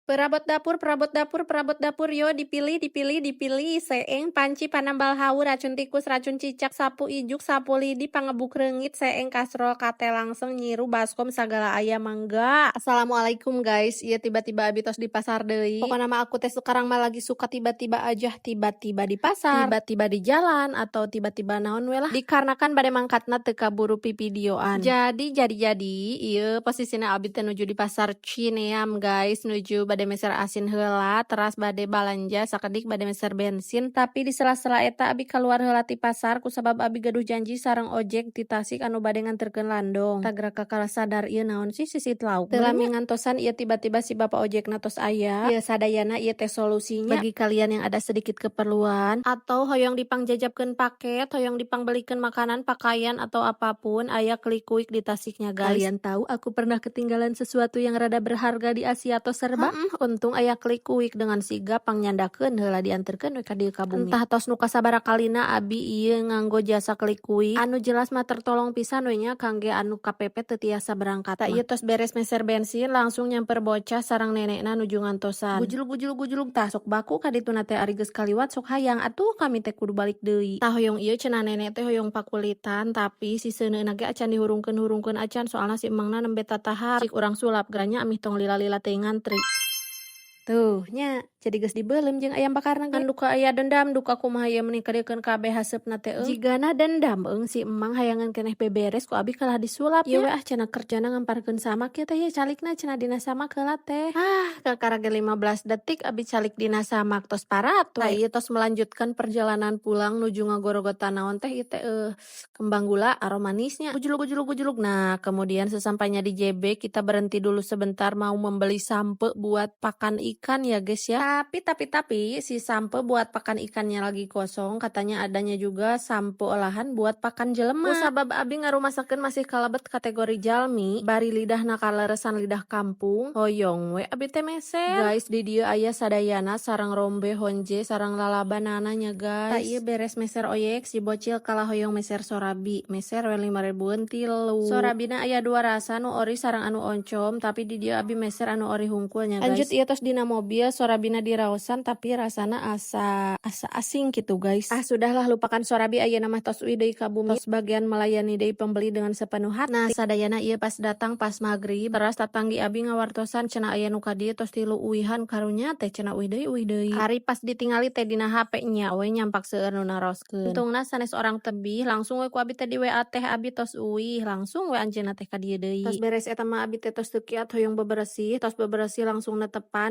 Perabot dapur, perabot dapur, perabot dapur, yo dipilih, dipilih, dipilih. Seeng, panci, panambal hawu, racun tikus, racun cicak, sapu ijuk, sapu lidi, pangebuk reungit, seeng, kastrol, kate langseng, nyiru, baskom, sagala aya, mangga. Assalamualaikum, guys, ieu tiba-tiba abi tos di pasar deui. Pokona mah aku teh sekarang mah lagi suka tiba-tiba aja, tiba-tiba di pasar, tiba-tiba di jalan, atau tiba-tiba naon we lah. Dikarenakan bade mangkatna teu kaburu pivideoan. Jadi ieu posisina abi teh nuju di Pasar Cineam, guys, nuju bade meser asin heula, teras bade balanja sakedik, bade meser bensin. Tapi di sela-sela eta abi kaluar heula ti pasar kusabab abi gaduh janji sareng ojek ti Tasik anu bade nganterkeun landong. Tah, geura kakara sadar, ieu naon sih, sisit lauk. Teu lami ngantosan ieu tiba-tiba si bapak ojekna tos aya. Ieu sadayana ieu teh solusinya bagi kalian yang ada sedikit keperluan atau hoyong dipangjajapkeun paket, hoyong dipangbelikeun makanan, pakaian, atau apapun, aya Klik Quick di Tasiknya, guys. Kalian tahu aku pernah ketinggalan sesuatu yang rada berharga di Asia atau serba? Untung aya Klik Quick, dengan sigap pangnyandakeun heula, dianterkeun we ka dieu ka bumi. Entah tos nu kasabaraha kalina abi ieu nganggo jasa Klik Quick. Anu jelas mah tertolong pisan we nya kangge anu kapepet teu tiasa berangkat. Tah, ieu tos beres meser bensin, langsung nyamper bocah sareng nenekna nuju ngantosan. Gujlug gujlug gujlug, tah sok baku ka dituna teh, ari geus kaliwat sok hayang atuh, kami teh kudu balik deui. Tah, hoyong ieu cenah nenek teh hoyong pakulitan, tapi si seuneuna ge acan dihurungkeun-hurungkeun acan, soalna si emangna nembe tatahar. Cik urang sulap geura nya, amih tong lila-lila teuing ngantri. Tuh nya, jadi geus dibeuleum jeung ayam bakarna ge. Ngan duka aya dendam, duka kumaha ieu, meni kadiekeun kabeh haseupna teh euy. Jigana dendam eung si emang, hayangan keneh beberes, ku abi kalah disulap. Ieu we ah cenah, kerjana ngamparkeun samak ieu teh, ieu calikna cenah dina samak heula teh. Ah, kakara ge 15 detik abi calik dina samak, tos parat we. Tah, ieu tos melanjutkan perjalanan pulang nuju ngagorogotan naon teh ieu teh, kembang gula aromanisnya. Gujlug gujlug gujlug. Nah, kemudian sesampainya di JB kita berhenti dulu sebentar, mau membeli sampe buat pakan ikan ya, guys, ya. Tapi si sampe buat pakan ikannya lagi kosong, katanya adanya juga sampo olahan buat pakan jelema. Kusabab abi ngarumasakeun masih kalebet kategori jalmi, bari lidahna kaleresan lidah kampung, hoyong we abi teh meser. Guys, di dieu aya sadayana sareng rombe, honje, sareng lalabanana nya, guys. Tah, ieu beres meser oyek, si bocil kalah hoyong meser sorabi, meser we 5 ribuan tilu. Sorabina aya dua rasa, nu ori sareng anu oncom, tapi di dieu abi meser anu ori hungkul nya, guys. Lanjut ieu tos dina mobil, sorabina diraosan, tapi rasana asa asa asing gitu, guys. Ah, sudahlah, lupakan sorabi, ayeuna mah tos uih deui ka bumi. Tos bagian melayani deui pembeli dengan sepenuh hati. Nah, sadayana ieu pas datang pas magrib, teras tatanggi abi ngawartosan cenah aya nu ka dieu tos tilu uihan, karunya teh cenah, uih deui, uih deui. Ari pas ditingali teh dina HP nya we nyampak seueur nu naroskeun. Untungna sanes orang tebih, langsung we ku abi teh di WA teh, abi tos uih, langsung we anjeunna teh ka dieu deui. Tos beres eta mah abi teh tos teu kiat hoyong beberesih, tos beberesih langsung netepan.